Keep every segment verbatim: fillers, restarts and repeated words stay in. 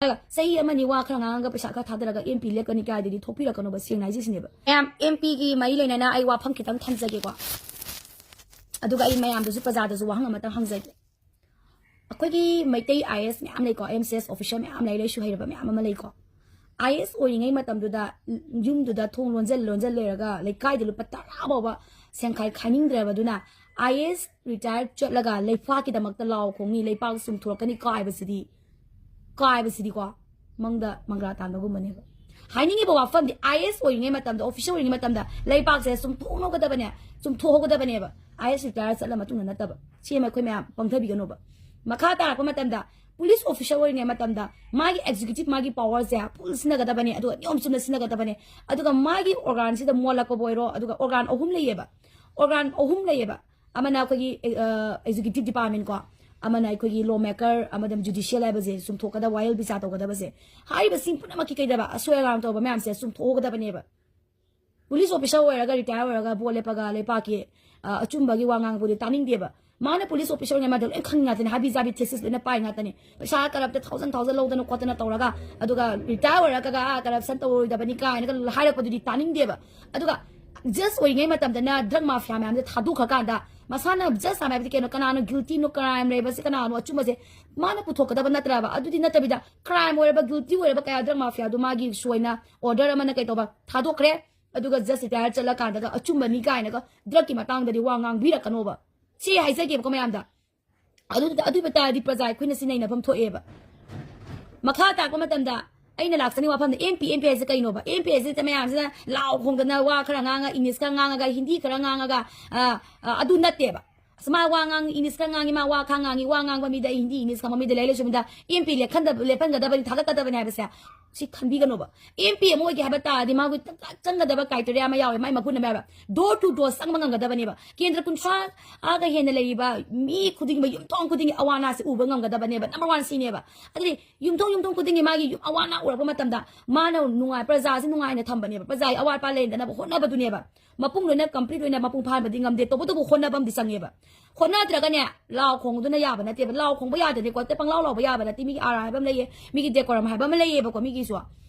ꯆꯍꯤ ꯑꯃꯅꯤ ꯋꯥ ꯈꯔ ꯉꯥꯡꯉꯒ ꯄꯩꯁꯥ ꯈꯔ ꯊꯥꯗꯔꯒ ꯑꯦꯝ ꯄꯤ ꯂꯦꯞꯀꯅꯤ ꯀꯥꯏꯗꯨꯗꯤ ꯊꯣꯛꯄꯤꯔꯛꯀꯅꯣꯕ, ꯁꯦꯡꯅ ꯍꯥꯏꯖꯩ ꯁꯤꯅꯦꯕ꯫ ꯃꯌꯥꯝ, ꯑꯦꯝ ꯄꯤꯒꯤ ꯃꯔꯤ ꯂꯩꯅꯅ ꯑꯩ ꯋꯥꯐꯝ ꯈꯤꯇꯪ ꯊꯝꯖꯒꯦꯀꯣ꯫ ꯑꯗꯨꯒ ꯑꯩ ꯃꯌꯥꯝꯗꯁꯨ, ꯄ꯭ꯔꯖꯥꯗꯁꯨ ꯋꯥꯍꯪ ꯑꯃꯇꯪ ꯍꯪꯖꯒꯦ꯫ ꯑꯩꯈꯣꯏꯒꯤ ꯃꯩꯇꯩ ꯑꯥꯏ ꯑꯦꯁ ꯃꯌꯥꯝ ꯂꯩꯀꯣ, ꯑꯦꯝ ꯁꯤ ꯑꯦꯁ ꯑꯣꯐꯤꯁꯔ ꯃꯌꯥꯝ ꯂꯩ, ꯂꯥꯏꯔꯤꯛ ꯂꯥꯏꯁꯨ ꯍꯩꯔꯕ ꯃꯌꯥꯝ ꯑꯃ ꯂꯩꯀꯣ꯫ ꯑꯥꯏ ꯑꯦꯁ ꯑꯣꯏꯔꯤꯉꯩ ꯃꯇꯝꯗꯨꯗ ꯌꯨꯝꯗꯨꯗ ꯊꯣꯡ ꯂꯣꯟꯖꯜ ꯂꯣꯟꯖꯜ ꯂꯩꯔꯒ ꯂꯩꯀꯥꯏꯗ ꯂꯨꯄꯥ ꯇꯔꯥ ꯐꯥꯎꯕ ꯁꯦꯟꯈꯥꯏ ꯈꯥꯏꯅꯤꯡꯗ꯭ꯔꯕꯗꯨꯅ ꯑꯥꯏ ꯑꯦꯁ ꯔꯤꯇꯥꯌꯔ ꯆꯠꯂꯒ ꯂꯩꯄꯥꯛꯀꯤꯗꯃꯛꯇ ꯂꯥꯎ ꯈꯣꯡꯅꯤ, ꯂꯩꯄꯥꯛ ꯆꯨꯝꯊꯣꯔꯛꯀꯅꯤ ꯀꯥꯏꯕꯁꯤꯗꯤ, ꯀꯥꯏꯕꯁꯤꯗꯤꯀꯣ, ꯃꯪꯗ ꯃꯪꯒ꯭ꯔꯥ ꯇꯥꯟꯕꯒꯨꯝꯕꯅꯦꯕ꯫ ꯍꯥꯏꯅꯤꯡꯉꯤꯕ ꯋꯥꯐꯝꯗꯤ, ꯑꯥꯏ ꯑꯦꯁ ꯑꯣꯏꯔꯤꯉꯩ ꯃꯇꯝꯗ, ꯑꯣꯐꯤꯁꯔ ꯑꯣꯏꯔꯤꯉꯩ ꯃꯇꯝꯗ ꯂꯩꯄꯥꯛꯁꯦ ꯆꯨꯝꯊꯣꯛꯍꯧꯒꯗꯕꯅꯦ, ꯆꯨꯝꯊꯣꯛꯍꯧꯒꯗꯕꯅꯦꯕ꯫ ꯑꯥꯏ ꯑꯦꯁ ꯔꯤꯇꯥꯌꯔ ꯆꯠꯂ ꯃꯇꯨꯡꯗ ꯅꯠꯇꯕ꯫ ꯁꯤ ꯑꯃ ꯑꯩꯈꯣꯏ ꯃꯌꯥꯝ ꯄꯪꯊꯕꯤꯒꯅꯣꯕ꯫ ꯃꯈꯥ ꯇꯥꯔꯛꯄ ꯃꯇꯝꯗ, ꯄꯨꯂꯤꯁ ꯑꯣꯐꯤꯁꯔ ꯑꯣꯏꯔꯤꯉꯩ ꯃꯇꯝꯗ ꯃꯥꯒꯤ ꯑꯦꯛꯖꯤꯀ꯭ꯌꯨꯇꯤꯚ, ꯃꯥꯒꯤ ꯄꯋꯥꯔꯁꯦ ꯐꯨꯜ ꯁꯤꯖꯤꯟꯅꯒꯗꯕꯅꯦ, ꯑꯗꯨꯒ ꯅꯤꯌꯣꯝ ꯆꯨꯝꯅ ꯁꯤꯖꯤꯟꯅꯒꯗꯕꯅꯦ꯫ ꯑꯗꯨꯒ ꯃꯥꯒꯤ ꯑꯣꯔꯒꯥꯟꯁꯤꯗ ꯃꯣꯜꯂꯛꯄꯕꯨ ꯑꯣꯏꯔꯣ, ꯑꯗꯨꯒ ꯑꯣꯔꯒꯥꯟ ꯑꯍꯨꯝ ꯂꯩꯌꯦꯕ, ꯑꯣꯔꯒꯥꯟ ꯑꯍꯨꯝ ꯂꯩꯌꯦꯕ꯫ ꯑꯃꯅ ꯑꯩꯈꯣꯏꯒꯤ, ꯑ, ꯑꯦꯛꯖꯤꯀ꯭ꯌꯨꯇꯤꯚ ꯗꯤꯄꯥꯔꯠꯃꯦꯟ ꯀꯣ, ꯑꯃꯅ ꯑꯩꯈꯣꯏꯒꯤ ꯂꯣ ꯃꯦꯀꯔ, ꯑꯃꯗ ꯖꯨꯗꯤꯁꯤꯌꯦꯜ ꯍꯥꯏꯕꯁꯦ, ꯆꯨꯝꯊꯣꯛꯀꯗꯕ, ꯋꯥꯌꯦꯜ ꯕꯤꯆꯥꯔ ꯇꯧꯒꯗꯕꯁꯦ꯫ ꯍꯥꯏꯔꯤꯕꯁꯤꯡ ꯄꯨꯝꯅꯃꯛꯀꯤ ꯀꯩꯗꯕ, ꯑꯁꯣꯏ ꯑꯔꯥꯟ ꯇꯧꯕ ꯃꯌꯥꯝꯁꯦ ꯆꯨꯝꯊꯣꯛꯍꯧꯒꯗꯕꯅꯦꯕ꯫ ꯄꯨꯂꯤꯁ ꯑꯣꯐꯤꯁꯔ ꯑꯣꯏꯔꯒ, ꯔꯤꯇꯥꯌꯔ ꯑꯣꯏꯔꯒ, ꯚꯣꯠ ꯂꯦꯞꯄꯒ ꯂꯩꯄꯥꯛꯀꯤ, ꯑ, ꯑꯆꯨꯝꯕꯒꯤ ꯋꯥ ꯉꯥꯡꯕꯗꯤ ꯇꯥꯅꯤꯡꯗꯦꯕ꯫ ꯃꯥꯅ ꯄꯨꯂꯤꯁ ꯑꯣꯐꯤꯁꯔ ꯑꯣꯏꯔꯤꯉꯩ ꯃꯥꯗ ꯂꯣꯏ ꯈꯪꯉꯤ ꯉꯥꯛꯇꯅꯦ, ꯍꯥꯕꯤ ꯖꯥꯕꯤ ꯊꯦꯁꯤꯁ ꯂꯣꯏꯅ ꯄꯥꯏ ꯉꯥꯛꯇꯅꯦ꯫ ꯄꯩꯁꯥ ꯀꯔꯞꯇ ꯊꯥꯎꯖꯟ ꯊꯥꯎꯖꯟ ꯂꯧꯗꯅ ꯈꯣꯠꯇꯅ ꯇꯧꯔꯒ, ꯑꯗꯨꯒ ꯔꯤꯇꯥꯌꯔ ꯑꯣꯏꯔꯒ, "ꯑꯥ, ꯀꯔꯞꯁꯟ ꯇꯧꯔꯣꯏꯗꯕꯅꯤ" ꯀꯥꯏꯅꯒ ꯍꯥꯏꯔꯛꯄꯗꯨꯗꯤ ꯇꯥꯅꯤꯡꯗꯦꯕ꯫ ꯑꯗꯨꯒ ꯖꯁ ꯑꯣꯏꯔꯤꯉꯩ ꯃꯇꯝꯗꯅ ꯗ꯭ꯔꯒ ꯃꯥꯐꯤꯌꯥ ꯃꯌꯥꯝꯁꯦ ꯊꯥꯗꯣꯛꯈ꯭ꯔꯀꯥꯟꯗ, ꯃꯁꯥꯅ ꯖꯁ ꯍꯥꯏꯕꯗꯤ ꯀꯩꯅꯣ, ꯀꯅꯥꯅꯣ ꯒꯤꯜꯇꯤꯅꯣ, ꯀ꯭ꯔꯥꯏꯝ ꯂꯩꯕꯁꯦ ꯀꯅꯥꯅꯣ, ꯑꯆꯨꯝꯕꯁꯦ ꯃꯥꯅ ꯄꯨꯊꯣꯛꯀꯗꯕ ꯅꯠꯇ꯭ꯔꯕ? ꯑꯗꯨꯗꯤ ꯅꯠꯇꯕꯤꯗ, ꯀ꯭ꯔꯥꯏꯝ ꯑꯣꯏꯔꯕ, ꯒꯤꯜꯇꯤ ꯑꯣꯏꯔꯕ ꯀꯌꯥ ꯗ꯭ꯔꯒ ꯃꯥꯐꯤꯌꯥꯗꯣ ꯃꯥꯒꯤ ꯁꯣꯏꯅ ꯑꯣꯔꯗꯔ ꯑꯃꯅ ꯀꯩ ꯇꯧꯕ ꯊꯥꯗꯣꯛꯈ꯭ꯔꯦ, ꯑꯗꯨꯒ ꯖꯁ ꯔꯤꯇꯥꯌꯔ ꯆꯠꯂꯀꯥꯟꯗꯒ ꯑꯆꯨꯝꯕꯅꯤ ꯀꯥꯏꯅꯒ ꯗ꯭ꯔꯒꯀꯤ ꯃꯇꯥꯡꯗꯗꯤ ꯋꯥ ꯉꯥꯡꯕꯤꯔꯛꯀꯅꯣꯕ꯫ ꯁꯤ ꯍꯥꯏꯖꯒꯦꯕꯀꯣ ꯃꯌꯥꯝꯗ꯫ ꯑꯗꯨ, ꯑꯗꯨ ꯑꯣꯏꯕ ꯇꯥꯔꯗꯤ ꯄ꯭ꯔꯖꯥ ꯑꯩꯈꯣꯏꯅ ꯁꯤ ꯅꯩꯅꯐꯝ ꯊꯣꯛꯑꯦꯕ꯫ ꯃꯈꯥ ꯇꯥꯛꯄ ꯃꯇꯝꯗ ꯑꯩꯅ ꯂꯥꯛꯆꯅꯤꯡꯕ ꯋꯥꯐꯝꯗ, ꯑꯦꯝ ꯄꯤ, ꯑꯦꯝ ꯄꯤ ꯍꯥꯏꯁꯦ ꯀꯩꯅꯣꯕ? ꯑꯦꯝ ꯄꯤ ꯍꯥꯏꯁꯦ ꯃꯌꯥꯝꯁꯤꯅ ꯂꯥꯎ ꯈꯣꯡꯗꯅ ꯋꯥ ꯈꯔ ꯉꯥꯡꯉ, ꯏꯪꯂꯤꯁ ꯈꯔ ꯉꯥꯡꯉꯒ, ꯍꯤꯟꯗꯤ ꯈꯔ ꯉꯥꯡꯉꯒ, ꯑ, ꯑ, ꯑꯗꯨ ꯅꯠꯇꯦꯕ꯫ ꯑꯁ, ꯃꯥ ꯋꯥ ꯉꯥꯡꯉꯤ, ꯏꯪꯂꯤꯁ ꯈꯔ ꯉꯥꯡꯉꯤ, ꯃꯥ ꯋꯥ ꯈꯔ ꯉꯥꯡꯉꯤ, ꯋꯥ ꯉꯥꯡꯕ ꯃꯤꯗ ꯑꯩ ꯍꯤꯟꯗꯤ, ꯏꯪꯂꯤꯁ ꯈꯪꯕ ꯃꯤꯗ ꯂꯥꯏꯔꯤꯛ ꯂꯥꯏꯁꯨ ꯃꯤꯗ ꯑꯦꯝ ꯄꯤ ꯂꯦꯞꯍꯟꯗꯕ-, ꯂꯦꯞꯍꯟꯒꯗꯕꯅꯤ, ꯊꯥꯒꯠꯀꯗꯕꯅꯤ ꯍꯥꯏꯕꯁꯦ ꯁꯤ ꯈꯟꯕꯤꯒꯅꯣꯕ꯫ ꯑꯦꯝ ꯄꯤ ꯑꯃ ꯑꯣꯏꯒꯦ ꯍꯥꯏꯕ ꯇꯥꯔꯗꯤ ꯃꯥꯒꯤ ꯆꯪꯒꯗꯕ ꯀ꯭ꯔꯥꯏꯇꯦꯔꯤꯌꯥ ꯑꯃ ꯌꯥꯎꯋꯦ, ꯃꯥꯏ ꯃꯒꯨꯟ ꯑꯃ ꯌꯥꯎꯋꯦ꯫ ꯗꯣꯔ ꯇꯨ ꯗꯣꯔ ꯆꯪꯕ ꯉꯝꯒꯗꯕꯅꯦꯕ꯫ ꯀꯦꯟꯗ꯭ꯔ ꯀꯨꯟꯊ꯭ꯔꯥꯒ ꯍꯦꯟꯅ ꯂꯩꯔꯤꯕ ꯃꯤ ꯈꯨꯗꯤꯡꯃꯛ, ꯌꯨꯝꯊꯣꯡ ꯈꯨꯗꯤꯡꯒꯤ ꯑꯋꯥ ꯑꯅꯥꯁꯦ ꯎꯕ ꯉꯝꯒꯗꯕꯅꯦꯕ꯫ ꯅꯝꯕꯔ ꯋꯥꯟ ꯁꯤꯅꯦꯕ꯫ ꯑꯗꯨꯗꯤ ꯌꯨꯝꯊꯣꯡ, ꯌꯨꯝꯊꯣꯡ ꯈꯨꯗꯤꯡꯒꯤ ꯃꯥꯒꯤ ꯌꯨꯝ ꯑꯋꯥ ꯑꯅꯥ ꯎꯔꯛꯄ ꯃꯇꯝꯗ ꯃꯥꯅ ꯅꯨꯡꯉꯥꯏ, ꯄ꯭ꯔꯖꯥꯁꯦ ꯅꯨꯡꯉꯥꯏꯅ ꯊꯝꯕꯅꯦꯕ꯫ ꯄ꯭ꯔꯖꯥꯒꯤ ꯑꯋꯥꯠꯄ ꯂꯩꯗꯅꯕ ꯍꯣꯠꯅꯕꯗꯨꯅꯦꯕ꯫ ꯃꯄꯨꯡ ꯂꯣꯏꯅ, ꯀꯝꯄ꯭ꯂꯤꯠ ꯑꯣꯏꯅ ꯃꯄꯨꯡ ꯐꯥꯍꯟꯕꯗꯤ ꯉꯝꯗꯦ, ꯇꯧꯕꯇꯕꯨ ꯍꯣꯠꯅꯕ ꯑꯃꯗꯤ ꯆꯪꯉꯦꯕ꯫ ꯍꯣꯠꯅꯗ꯭ꯔꯒꯅꯦ, ꯂꯥꯎ ꯈꯣꯡꯗꯨꯅ ꯌꯥꯕ ꯅꯠꯇꯦꯕ꯫ ꯂꯥꯎ ꯈꯣꯡꯕ ꯌꯥꯗꯦꯅꯦꯀꯣ, ꯍꯦꯛꯇ ꯄꯪꯂꯥꯎ ꯂꯥꯎꯕ ꯌꯥꯕ ꯅꯠꯇꯦ꯫ ꯃꯤꯒꯤ ꯑꯥꯔ ꯍꯥꯏꯕ ꯑꯃ ꯂꯩꯌꯦ, ꯃꯤꯒꯤ ꯗꯦꯀꯣꯔꯝ ꯍꯥꯏꯕ ꯑꯃ ꯂꯩꯌꯦꯕꯀꯣ ꯃꯤꯒꯤꯁꯨ꯫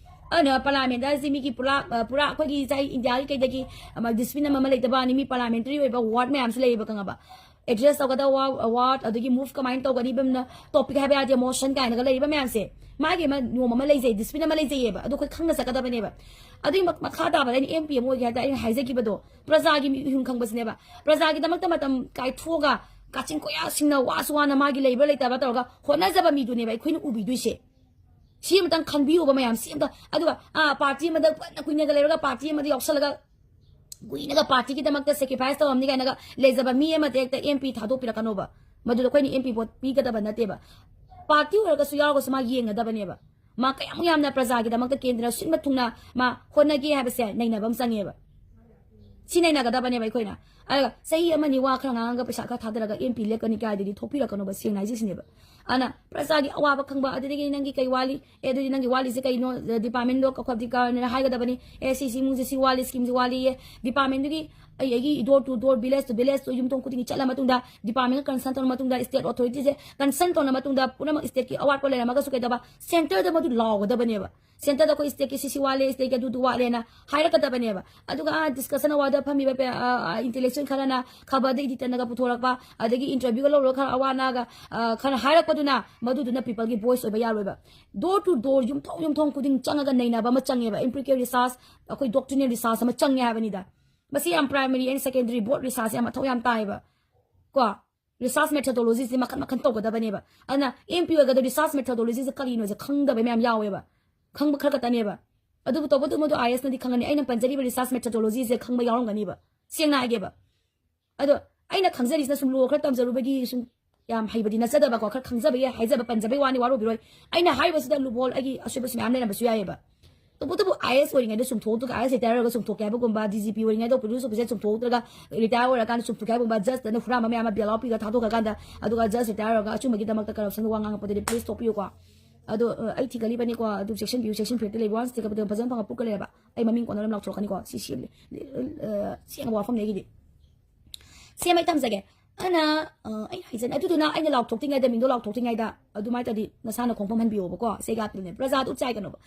ꯑꯗꯨꯅ ꯄꯥꯔꯂꯥꯃꯦꯟꯗ ꯁꯤ ꯃꯤꯒꯤ ꯄꯨꯔꯥ, ꯑ, ꯄꯨꯔꯥ ꯑꯩꯈꯣꯏꯒꯤ ꯆꯍꯤ ꯏꯟꯗꯤꯌꯥꯒꯤ ꯀꯩꯗꯒꯤ, ꯑꯃ, ꯗꯤꯁꯤꯄ꯭ꯂꯤꯟ ꯑꯃ ꯂꯩꯇꯕ ꯋꯥꯅꯤ, ꯃꯤ ꯄꯥꯔꯂꯥꯃꯦꯟꯇꯔꯤ ꯑꯣꯏꯕ ꯋꯥꯔꯗ ꯃꯌꯥꯝꯁꯨ ꯂꯩꯌꯦꯕ, ꯈꯪꯉꯕ? ꯑꯦꯗ꯭ꯔꯦꯁ ꯇꯧꯒꯗꯕ ꯋꯥ-, ꯋꯥꯔꯗ, ꯑꯗꯒꯤ ꯃꯨꯚ ꯀꯃꯥꯏꯅ ꯇꯧꯒꯅꯤ, ꯇꯣꯄꯤꯛ ꯍꯥꯏꯕ ꯌꯥꯗꯦ, ꯃꯣꯁꯟ ꯀꯥꯏꯅꯒ ꯂꯩꯔꯤꯕ ꯃꯌꯥꯝꯁꯦ꯫ ꯃꯥꯒꯤ ꯑꯃ ꯅꯤꯌꯣꯝ ꯑꯃ ꯂꯩꯖꯩ, ꯗꯤꯁꯤꯄ꯭ꯂꯤꯟ ꯑꯃ ꯂꯩꯖꯩꯌꯦꯕ, ꯑꯗꯣ ꯑꯩꯈꯣꯏ ꯈꯪꯅ ꯆꯠꯀꯗꯕꯅꯦꯕ꯫ ꯑꯗꯨꯒꯤ ꯃ-, ꯃꯈꯥ ꯇꯥꯕꯗ ꯑꯩꯅ ꯑꯦꯝ ꯄꯤ ꯑꯃ ꯑꯣꯏꯒꯦ ꯍꯥꯏ ꯇꯥꯔꯗꯤ, ꯑꯩꯅ ꯍꯥꯏꯖꯈꯤꯕꯗꯣ, ꯄ꯭ꯔꯖꯥꯒꯤ ꯃꯤꯍꯨꯟ ꯈꯪꯕꯁꯤꯅꯦꯕ꯫ ꯄ꯭ꯔꯖꯥꯒꯤꯗꯃꯛꯇ ꯃꯇꯝ ꯀꯥꯏꯊꯣꯛꯑꯒ, ꯀꯥꯆꯤꯟ ꯀꯣꯏꯌꯥꯁꯤꯡꯅ ꯋꯥꯁꯨ ꯋꯥꯅ ꯃꯥꯒꯤ ꯂꯩꯕ꯭ꯔꯥ ꯂꯩꯇꯕ꯭ꯔꯥ ꯇꯧꯔꯒ ꯍꯣꯠꯅꯖꯕ ꯃꯤꯗꯨꯅꯦꯕ ꯑꯩꯈꯣꯏꯅ ꯎꯕꯤꯗꯣꯏꯁꯦ꯫ ꯁꯤ ꯑꯃꯇꯪ ꯈꯟꯕꯤꯌꯣꯕ ꯃꯌꯥꯝ, ꯁꯤ ꯑꯝꯇ꯫ ꯑꯗꯨꯒ, ꯑꯥ, ꯄꯥꯔꯇꯤ ꯑꯃꯗ ꯐꯅ ꯀꯨꯏꯅꯒ ꯂꯩꯔꯒ ꯄꯥꯔꯇꯤ ꯑꯃꯗ ꯌꯥꯎꯁꯜꯂꯒ ꯀꯨꯏꯅꯒ ꯄꯥꯔꯇꯤꯒꯤꯗꯃꯛꯇ ꯁꯦꯀ꯭ꯔꯤꯐꯥꯏꯁ ꯇꯧꯔꯝꯅꯤ ꯀꯥꯏꯅꯒ ꯂꯩꯖꯕ ꯃꯤ ꯑꯃꯗ ꯍꯦꯛꯇ ꯑꯦꯝ ꯄꯤ ꯊꯥꯗꯣꯛꯄꯤꯔꯛꯀꯅꯣꯕ꯫ ꯃꯗꯨꯗ ꯑꯩꯈꯣꯏꯅ ꯑꯦꯝ ꯄꯤ ꯚꯣꯠ ꯄꯤꯒꯗꯕ ꯅꯠꯇꯦꯕ꯫ ꯄꯥꯔꯇꯤ ꯑꯣꯏꯔꯒꯁꯨ ꯌꯥꯎꯔꯒꯁꯨ ꯃꯥ ꯌꯦꯡꯒꯗꯕꯅꯦꯕ꯫ ꯃꯥ ꯀꯌꯥꯃꯨꯛ ꯌꯥꯝꯅ ꯄ꯭ꯔꯖꯥꯒꯤꯗꯃꯛꯇ ꯀꯦꯟꯗ꯭ꯔ ꯁꯤꯟꯕ ꯊꯨꯡꯅ ꯃꯥ ꯍꯣꯠꯅꯒꯦ ꯍꯥꯏꯕꯁꯦ ꯅꯩꯅꯕ ꯑꯃ ꯆꯪꯉꯦꯕ꯫ ꯁꯤ ꯅꯩꯅꯒꯗꯕꯅꯦꯕ ꯑꯩꯈꯣꯏꯅ꯫ ꯑꯗꯨꯒ ꯆꯍꯤ ꯑꯃꯅꯤ ꯋꯥ ꯈꯔ ꯉꯥꯡꯉꯒ ꯄꯩꯁꯥ ꯈꯔ ꯊꯥꯗꯔꯒ ꯑꯦꯝ ꯄꯤ ꯂꯦꯞꯀꯅꯤ ꯀꯥꯏꯗꯨꯗꯤ ꯊꯣꯛꯄꯤꯔꯛꯀꯅꯣꯕ, ꯁꯦꯡꯅ ꯍꯥꯏꯖꯩꯁꯤꯅꯦꯕ꯫ ꯑꯗꯨꯅ ꯄ꯭ꯔꯖꯥꯒꯤ ꯑꯋꯥꯕ ꯈꯪꯕ, ꯑꯗꯨꯗꯒꯤ ꯅꯪꯒꯤ ꯀꯩ ꯋꯥꯠꯂꯤ, ꯑꯦ, ꯑꯗꯨꯗꯤ ꯅꯪꯒꯤ ꯋꯥꯠꯂꯤꯁꯦ ꯀꯩꯅꯣ, ꯗꯤꯄꯥꯔꯠꯃꯦꯟꯗꯣ ꯀꯧꯈꯠ-, ꯗꯤꯀꯥ-, ꯍꯥꯏꯒꯗꯕꯅꯤ꯫ ꯑꯦ, ꯁꯤ, ꯁꯤ ꯏꯃꯨꯡꯁꯦ ꯁꯤ ꯋꯥꯠꯂꯤ, ꯁ꯭ꯀꯤꯝꯁꯦ ꯋꯥꯠꯂꯤꯌꯦ꯫ ꯗꯤꯄꯥꯔꯠꯃꯦꯟꯗꯨꯒꯤ ꯑꯩ, ꯑꯩꯒꯤ door to door, village to village ꯇꯣ, ꯌꯨꯝꯊꯣꯡ ꯈꯨꯗꯤꯡꯒꯤ ꯆꯠꯂ ꯃꯇꯨꯡꯗ, ꯗꯤꯄꯥꯔꯠꯃꯦꯟꯒ ꯀꯟꯁꯜ ꯇꯧꯔ ꯃꯇꯨꯡꯗ, ꯁ꯭ꯇꯦꯠ ꯑꯣꯊꯣꯔꯤꯇꯤꯁꯦ ꯀꯟꯁꯜ ꯇꯧꯔ ꯃꯇꯨꯡꯗ, ꯄꯨꯝꯅꯃꯛ ꯁ꯭ꯇꯦꯠꯀꯤ ꯑꯋꯥꯠꯄ ꯂꯩꯔꯝꯃꯒꯁꯨ ꯀꯩꯗꯧꯕ, ꯁꯦꯟꯇꯔꯗ ꯃꯗꯨ ꯂꯥꯎꯒꯗꯕꯅꯦꯕ꯫ ꯁꯦꯟꯇꯔꯗ ꯑꯩꯈꯣꯏ ꯁ꯭ꯇꯦꯠꯀꯤ ꯁꯤ ꯁꯤ ꯋꯥꯠꯂꯦ, ꯁ꯭ꯇꯦꯠꯀꯤ ꯑꯗꯨꯗꯨ ꯋꯥꯠꯂꯦꯅ ꯍꯥꯏꯔꯛꯀꯗꯕꯅꯦꯕ꯫ ꯑꯗꯨꯒ, ꯑꯥ, ꯗꯤꯁꯀꯁꯟ ꯑꯋꯥꯔꯗ ꯐꯝꯃꯤꯕ ꯄꯦ-, ꯑꯥ, ꯑꯥ, ꯏꯟꯇꯦꯂꯦꯛꯆꯨꯋꯦꯜ ꯈꯔꯅ ꯈꯕꯔꯗ ꯏꯗꯤꯠ ꯇꯧꯅꯒ ꯄꯨꯊꯣꯔꯛꯄ, ꯑꯗꯒꯤ ꯏꯟꯇꯔꯚ꯭ꯌꯨꯒ ꯂꯧꯔꯒ ꯈꯔ ꯑꯋꯥ ꯑꯅꯥꯒ, ꯑꯥ, ꯈꯔ ꯍꯥꯏꯔꯛꯄꯗꯨꯅ ꯃꯗꯨꯗꯨꯅ ꯄꯤꯄꯜꯒꯤ ꯚꯣꯏꯁ ꯑꯣꯏꯕ ꯌꯥꯔꯣꯏꯕ꯫ Door to door, ꯌꯨꯝꯊꯣꯡ ꯌꯨꯝꯊꯣꯡ ꯈꯨꯗꯤꯡ ꯆꯪꯉꯒ ꯅꯩꯅꯕ ꯑꯃ ꯆꯪꯉꯦꯕ, empirical research, ꯑꯩꯈꯣꯏ doctrinal research ꯑꯃ ꯆꯪꯉꯦ ꯍꯥꯏꯕꯅꯤꯗ꯫ ꯃꯁꯤ ꯌꯥꯝ primary and secondary board research ꯌꯥꯝ ꯃꯊꯧ ꯌꯥꯝ ꯇꯥꯏꯌꯦꯕ꯫ ꯀꯣ? Research methodology ꯁꯦ ꯃꯈꯟ ꯃꯈꯟ ꯇꯧꯒꯗꯕꯅꯦꯕ꯫ ꯑꯗꯨꯅ ꯑꯦꯝ ꯄꯤ ꯑꯣꯏꯔꯒꯗꯤ research methodology ꯁꯦ ꯀꯔꯤꯅꯣꯁꯦ ꯈꯪꯗꯕ ꯃꯌꯥꯝ ꯌꯥꯎꯋꯦꯕ꯫ ꯈꯪꯕ ꯈꯔ ꯈꯛꯇꯅꯦꯕ꯫ ꯑꯗꯨꯕꯨ ꯇꯧꯕꯇꯕꯨ ꯃꯗꯨ ꯑꯥꯏ ꯑꯦꯁꯅꯗꯤ ꯈꯪꯒꯅꯤ꯫ ꯑꯩꯅ ꯄꯟꯖꯔꯤꯕ research methodology ꯁꯦ ꯈꯪꯕ ꯌꯥꯎꯔꯝꯒꯅꯤꯕ꯫ ꯁꯦꯡꯅ ꯍꯥꯏꯒꯦꯕ꯫ ꯑꯗꯣ ꯑꯩꯅ ꯈꯪꯖꯔꯤꯁꯤꯅ ꯁꯨꯝ ꯂꯣ ꯈꯔ ꯇꯝꯖꯔꯨꯕꯒꯤ ꯁꯨꯝ ꯌꯥꯝ ꯍꯩꯕꯗꯤ ꯅꯠꯆꯗꯕꯀꯣ, ꯈꯔ ꯈꯪꯖꯕꯒꯤ ꯍꯥꯏꯖꯕ, ꯄꯟꯖꯕꯩ ꯋꯥꯅꯤ, ꯋꯥꯔꯧꯕꯤꯔꯣꯏ꯫ ꯑꯩꯅ ꯍꯥꯏꯔꯤꯕꯁꯤꯗ ꯂꯨꯕꯣꯜ ꯑꯩꯒꯤ ꯑꯁꯣꯏꯕꯁꯨ ꯃꯌꯥꯝ ꯂꯩꯔꯝꯕꯁꯨ ꯌꯥꯏꯑꯕ꯫ ꯇꯧꯕꯇꯕꯨ ꯑꯥꯏ ꯑꯦꯁ ꯑꯣꯏꯔꯤꯉꯩꯗ ꯆꯨꯝꯊꯣꯛꯑꯒ, ꯑꯥꯏ ꯑꯦꯁ ꯔꯤꯇꯥꯌꯔ ꯑꯣꯏꯔꯒ ꯆꯨꯝꯊꯣꯛꯀꯦ ꯍꯥꯏꯕꯒꯨꯝꯕ, ꯗꯤ ꯖꯤ ꯄꯤ ꯑꯣꯏꯔꯤꯉꯩꯗ ꯄꯨꯂꯤꯁ ꯑꯣꯐꯤꯁꯔ ꯆꯨꯝꯊꯣꯛꯇ꯭ꯔꯒ ꯔꯤꯇꯥꯌꯔ ꯑꯣꯏꯔꯀꯥꯟꯗ ꯆꯨꯝꯊꯣꯛꯀꯦ ꯍꯥꯏꯕꯒꯨꯝꯕ, ꯖꯁꯇꯅ ꯍꯨꯔꯥꯟꯕ ꯃꯌꯥꯝ ꯑꯃ ꯕꯦꯜ ꯑꯥꯎꯠ ꯄꯤꯔꯒ ꯊꯥꯗꯣꯛꯈ꯭ꯔꯀꯥꯟꯗ, ꯑꯗꯨꯒ ꯖꯁ ꯔꯤꯇꯥꯌꯔ ꯑꯣꯏꯔꯒ ꯑꯆꯨꯝꯕꯒꯤꯗꯃꯛꯇ ꯀꯔꯞꯁꯟꯒꯤ ꯋꯥ ꯉꯥꯡꯉꯛꯄꯗꯗꯤ ꯄ꯭ꯂꯤꯁ ꯊꯣꯛꯄꯤꯌꯨꯀꯣ꯫ ꯑꯗꯣ, ꯑ, ꯑꯩ ꯊꯤꯒꯠꯂꯤꯕꯅꯤꯀꯣ, ꯑꯗꯨ ꯆꯦꯛꯁꯤꯟꯕꯤꯌꯨ, ꯆꯦꯛꯁꯤꯟ ꯐꯤꯔꯦꯞꯇ ꯂꯩꯕ ꯋꯥꯟꯁ ꯊꯤꯒꯠꯄꯗ ꯐꯖꯅ ꯐꯪꯉ ꯄꯨꯛꯀ ꯂꯩꯔꯕ꯫ ꯑꯩ ꯃꯃꯤꯡ ꯀꯣꯟꯅ ꯑꯗꯨꯝ ꯂꯥꯎꯊꯣꯔꯛꯀꯅꯤꯀꯣ꯫ ꯁꯤ, ꯁꯤ, ꯑ, ꯁꯦꯡꯕ ꯋꯥꯐꯝꯅꯦ ꯑꯩꯒꯤꯗꯤ꯫ ꯁꯦꯝ ꯑꯩ ꯊꯝꯖꯒꯦ꯫ ꯑꯗꯨꯅ ꯑ, ꯑꯩ ꯍꯥꯏꯖꯅꯤ, ꯑꯗꯨꯗꯨꯅ ꯑꯩꯅ ꯂꯥꯎꯊꯣꯛꯇ꯭ꯔꯤꯉꯩꯗ, ꯃꯤꯡꯗꯣ ꯂꯥꯎꯊꯣꯛꯇ꯭ꯔꯤꯉꯩꯗ ꯑꯗꯨꯃꯥꯏꯅ ꯇꯧꯗꯤ ꯅꯁꯥꯅ ꯈꯣꯡꯐꯝ ꯍꯟꯕꯤꯌꯣꯕꯀꯣ, ꯁꯦꯒꯥ ꯄꯤꯜꯅꯦ, ꯄ꯭ꯔꯖꯥꯗ ꯎꯠꯆꯥꯏꯒꯅꯣꯕ꯫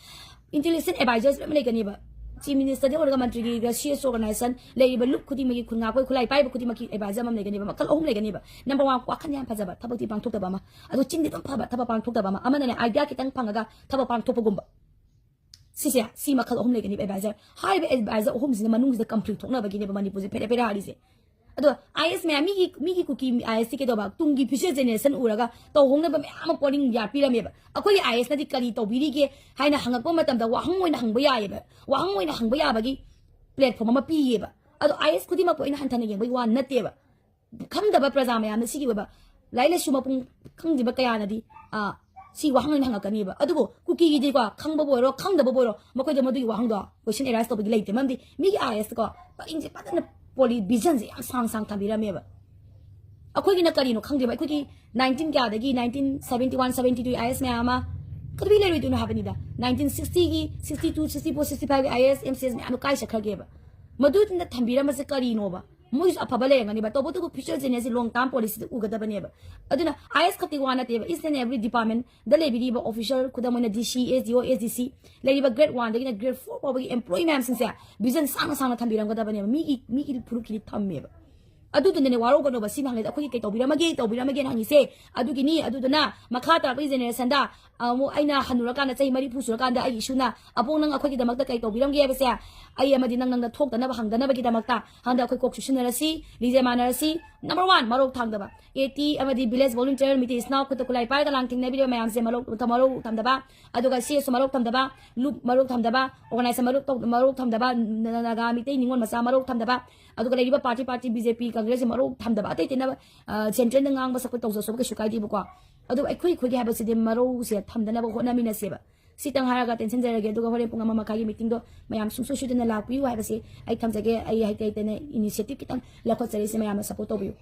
Intelligent advisors ꯃꯌꯥꯝ ꯂꯩꯒꯅꯦꯕ, Chief Ministerꯗ ꯑꯣꯏꯔꯒ ꯃꯟꯇ꯭ꯔꯤꯒꯤ, ꯁꯤ ꯑꯦꯁ organization ꯂꯩꯔꯤꯕ ꯂꯨꯞ ꯈꯨꯗꯤꯡꯃꯛꯀꯤ, ꯈꯨꯟ ꯉꯥꯛꯄ ꯈꯨꯠꯂꯥꯏ ꯄꯥꯏꯕ ꯈꯨꯗꯤꯡꯃꯛꯀꯤ advisor ꯑꯃꯃꯝ ꯂꯩꯒꯅꯦꯕ, ꯃꯈꯜ ꯑꯍꯨꯝ ꯂꯩꯒꯅꯦꯕ꯫ Number one, ꯋꯥꯈꯜ ꯌꯥꯝ ꯐꯖꯕ, ꯊꯕꯛꯇꯤ ꯄꯥꯡꯊꯣꯛꯇꯕ ꯑꯃ, ꯑꯗꯨ ꯆꯤꯟꯗꯤ ꯑꯗꯨꯝ ꯐꯕ, ꯊꯕꯛ ꯄꯥꯡꯊꯣꯛꯇꯕ ꯑꯃ꯫ ꯑꯃꯅꯅꯦ, idea ꯈꯤꯇꯪ ꯐꯪꯉꯒ ꯊꯕꯛ ꯄꯥꯡꯊꯣꯛꯄꯒꯨꯝꯕ꯫ ꯁꯤꯁꯦ, ꯁꯤ ꯃꯈꯜ ꯑꯍꯨꯝ ꯂꯩꯒꯅꯦꯕ advisor꯫ ꯍꯥꯏꯔꯤꯕ advisor ꯑꯍꯨꯝꯁꯤꯅ ꯃꯅꯨꯡꯁꯤꯗ conflict ꯊꯣꯛꯅꯕꯒꯤꯅꯦꯕ ꯃꯅꯤꯄꯨꯔꯁꯦ ꯐꯦꯔꯦ ꯐꯦꯔꯦ ꯍꯥꯏꯔꯤꯁꯦ꯫ ꯑꯗꯣ I A S ꯃꯌꯥꯝ, ꯃꯤꯒꯤ, ꯃꯤꯒꯤ ꯀꯨꯀꯤ I A S ꯇꯤ ꯀꯩꯗꯧꯕ, ꯇꯨꯡꯒꯤ future generation ꯎꯔꯒ ꯇꯧꯍꯧꯅꯕ ꯃꯌꯥꯝ ꯑꯃ ꯄꯣꯔꯤꯡ ꯌꯥꯠꯄꯤꯔꯝꯃꯦꯕ꯫ ꯑꯩꯈꯣꯏꯒꯤ I A S ꯅꯗꯤ ꯀꯔꯤ ꯇꯧꯕꯤꯔꯤꯒꯦ ꯍꯥꯏꯅ ꯍꯪꯉꯛꯄ ꯃꯇꯝꯗ ꯋꯥꯍꯪ ꯑꯣꯏꯅ ꯍꯪꯕ ꯌꯥꯏꯌꯦꯕ, ꯋꯥꯍꯪ ꯑꯣꯏꯅ ꯍꯪꯕ ꯌꯥꯕꯒꯤ platform ꯑꯃ ꯄꯤꯌꯦꯕ꯫ ꯑꯗꯣ I A S ꯈꯨꯗꯤꯡꯃꯛꯄꯨ ꯑꯩꯅ ꯍꯟꯊꯅ ꯌꯦꯡꯕꯒꯤ ꯋꯥ ꯅꯠꯇꯦꯕ꯫ ꯈꯪꯗꯕ ꯄ꯭ꯔꯖꯥ ꯃꯌꯥꯝꯅ ꯁꯤꯒꯤ ꯑꯣꯏꯕ ꯂꯥꯏꯔꯤꯛ ꯂꯥꯏꯁꯨ ꯃꯄꯨꯡ ꯈꯪꯗ꯭ꯔꯤꯕ ꯀꯌꯥꯅꯗꯤ, ꯑ, ꯁꯤ ꯋꯥꯍꯪ ꯑꯣꯏꯅ ꯍꯪꯉꯛꯀꯅꯦꯕ꯫ ꯑꯗꯨꯕꯨ ꯀꯨꯀꯤꯒꯤꯗꯤꯀꯣ, ꯈꯪꯕꯕꯨ ꯑꯣꯏꯔꯣ ꯈꯪꯗꯕꯕꯨ ꯑꯣꯏꯔꯣ, ꯃꯈꯣꯏꯗ ꯃꯗꯨꯒꯤ ꯋꯥꯍꯪꯗꯣ question arise ꯇꯧꯕꯒꯤ ꯂꯩꯇꯦ꯫ ꯃꯔꯝꯗꯤ ꯃꯤꯒꯤ I A S ꯀꯣ, ꯄꯔꯤꯡꯁꯦ ꯐꯖꯅ ꯄꯣꯂꯤ, vision ꯁꯦ ꯌꯥꯝ ꯁꯥꯡ ꯁꯥꯡ ꯊꯝꯕꯤꯔꯝꯃꯦꯕ꯫ ꯑꯩꯈꯣꯏꯒꯤꯅ ꯀꯔꯤꯅꯣ ꯈꯪꯗꯦꯕ, ꯑꯩꯈꯣꯏꯒꯤ nineteen ꯀꯌꯥꯗꯒꯤ, nineteen seventy one seventy two I A S ꯃꯌꯥꯝ ꯑꯃ ꯀꯩꯗꯧꯕꯩ ꯂꯩꯔꯣꯏꯗꯣꯏꯅꯣ ꯍꯥꯏꯕꯅꯤꯗ꯫ Nineteen sixty ꯒꯤ, sixty two, sixty four, sixty five ꯒꯤ I A S, M C S ꯃꯌꯥꯝꯗꯣ ꯀꯥꯏ ꯆꯠꯈ꯭ꯔꯒꯦꯕ? ꯃꯗꯨꯗꯨꯅ ꯊꯝꯕꯤꯔꯝꯕꯁꯦ ꯀꯔꯤꯅꯣꯕ? ꯃꯣꯏꯁꯨ ꯑꯐꯕ ꯂꯩꯔꯝꯒꯅꯦꯕ, ꯇꯧꯕꯇꯕꯨ future generation ꯁꯤ long term policy ꯗ ꯎꯒꯗꯕꯅꯦꯕ꯫ ꯑꯗꯨꯅ I A S ꯈꯛꯇꯤ ꯋꯥ ꯅꯠꯇꯦꯕ, each and every department ꯗ ꯂꯩꯕꯤꯔꯤꯕ officer, ꯈꯨꯗꯝ ꯑꯣꯏꯅ D C, S D O, S D C, ꯂꯩꯔꯤꯕ grade one ꯗꯒꯤꯅ grade four ꯐꯥꯎꯕꯒꯤ employee ꯃꯌꯥꯝꯁꯤꯡꯁꯦ vision ꯁꯥꯡꯅ ꯁꯥꯡꯅ ꯊꯝꯕꯤꯔꯝꯒꯗꯕꯅꯦꯕ, ꯃꯤꯒꯤ, ꯃꯤꯒꯤ ꯐꯨꯔꯨꯞꯀꯤꯗꯤ ꯊꯝꯃꯦꯕ꯫ ꯑꯗꯨꯗꯨꯅꯅꯦ, ꯋꯥꯔꯧꯒꯅꯣꯕ, ꯁꯤ ꯃꯌꯥꯝꯁꯦ ꯑꯩꯈꯣꯏꯒꯤ ꯀꯩ ꯇꯧꯕꯤꯔꯝꯃꯒꯦ, ꯇꯧꯕꯤꯔꯝꯃꯒꯦꯅ ꯍꯪꯉꯤꯁꯦ꯫ ꯑꯗꯨꯒꯤꯅꯤ, ꯑꯗꯨꯗꯨꯅ ꯃꯈꯥ ꯇꯥꯔꯛꯄꯒꯤ generation ꯗ ꯑꯃꯨꯛ ꯑꯩꯅ ꯍꯟꯅꯨꯔꯀꯥꯟꯗ, ꯆꯍꯤ ꯃꯔꯤꯐꯨ ꯁꯨꯔꯀꯥꯟꯗ ꯑꯩꯒꯤ ꯏꯁꯨꯅ, "ꯑꯕꯣꯛ, ꯅꯪ ꯑꯩꯈꯣꯏꯒꯤꯗꯃꯛꯇ ꯀꯩ ꯇꯧꯕꯤꯔꯝꯒꯦ?" ꯍꯥꯏꯕꯁꯦ, ꯑꯩ ꯑꯃꯗꯤ ꯅꯪ, ꯅꯪꯅ ꯊꯣꯛꯇꯅꯕ ꯍꯪꯗꯅꯕꯒꯤꯗꯃꯛꯇ ꯍꯟꯗꯛ ꯑꯩꯈꯣꯏ ꯀꯣꯛ ꯆꯨꯁꯤꯟꯅꯔꯁꯤ, ꯂꯤꯖꯦ ꯃꯥꯟꯅꯔꯁꯤ꯫ Number one, ꯃꯔꯧ ꯊꯥꯡꯗꯕ꯫ AT ꯑꯃꯗꯤ village volunteer, ꯃꯤꯇꯩ ꯏꯆꯤꯟ ꯏꯅꯥꯎ ꯈꯨꯠꯇ ꯈꯨꯠꯂꯥꯏ ꯄꯥꯏꯔꯒ ꯂꯥꯡ ꯊꯦꯡꯅꯕꯤꯔꯤꯕ ꯃꯌꯥꯝꯁꯦ ꯃꯔꯧ, ꯃꯔꯧ ꯊꯝꯗꯕ, ꯑꯗꯨꯒ C S ꯁꯨ ꯃꯔꯧ ꯊꯝꯗꯕ, ꯂꯨꯞ ꯃꯔꯧ ꯊꯝꯗꯕ, organization ꯃꯔꯧ ꯇꯧ-, ꯃꯔꯧ ꯊꯝꯗꯕ, ꯅ-, ꯅ-, ꯅꯥꯒꯥ, ꯃꯤꯇꯩ, ꯅꯤꯉꯣꯜ ꯃꯆꯥ ꯃꯔꯧ ꯊꯝꯗꯕ, ꯑꯗꯨꯒ ꯂꯩꯔꯤꯕ party, party, B J P, Congress ꯁꯦ ꯃꯔꯧ ꯊꯝꯗꯕ, ꯑꯇꯩ ꯑꯇꯩꯅ, ꯑ, central ꯗ ꯉꯥꯡꯕ ꯁꯛꯄ ꯇꯧꯖꯁꯨ ꯀꯩꯁꯨ ꯀꯥꯏꯗꯦꯕꯀꯣ꯫ ꯑꯗꯨꯕꯨ ꯑꯩꯈꯣꯏ, ꯑꯩꯈꯣꯏꯒꯤ ꯍꯥꯏꯕꯁꯤꯗꯤ ꯃꯔꯧꯁꯦ ꯊꯝꯗꯅꯕ ꯍꯣꯠꯅꯃꯤꯟꯅꯁꯦꯕ꯫ ꯁꯤꯇꯪ ꯍꯥꯏꯔꯒ ꯇꯦꯟꯁꯤꯟꯖꯔꯒꯦ, ꯑꯗꯨꯒ ꯍꯣꯔꯦꯟ ꯄꯨꯡ ꯑꯃ ꯃꯈꯥꯏꯒꯤ meeting ꯗꯣ ꯃꯌꯥꯝ ꯁꯨꯡꯁꯣꯏ ꯁꯣꯏꯗꯅ ꯂꯥꯛꯄꯤꯌꯨ ꯍꯥꯏꯕꯁꯤ ꯑꯩ ꯊꯝꯖꯒꯦ꯫ ꯑꯩ ꯍꯩꯇ ꯍꯩꯇꯅ initiative ꯈꯤꯇꯪ ꯂꯧꯈꯠꯆꯔꯤꯁꯦ, ꯃꯌꯥꯝꯅ support ꯇꯧꯕꯤꯌꯨ꯫